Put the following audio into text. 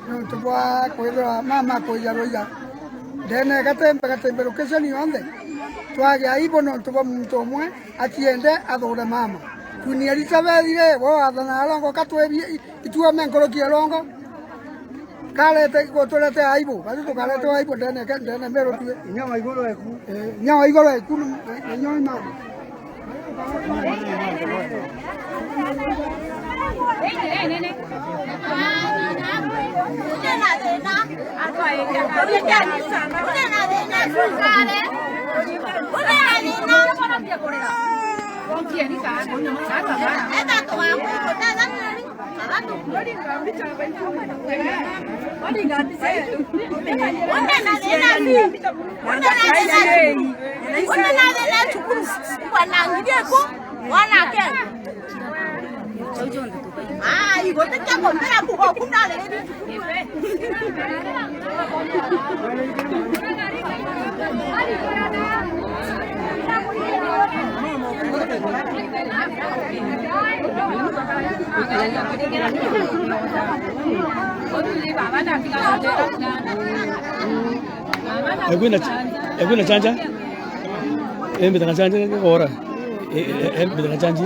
Nontu bwa kwithira mama kuija rwiga ndene gatembe gatembe location yonthe twagea aibo nontu bwa muntu umwe atiende athure mama. Queen Elizabeth ri we wathana rongo katwebie ituome nkoroki rongo karete gutulete aibo basi tukarete aibo ndene ndene mero tue Nyawa igoro eku. Nyawa igoro eku na nyawa mama. Ekwina chanja embitanga chanja kora embitanga chanja.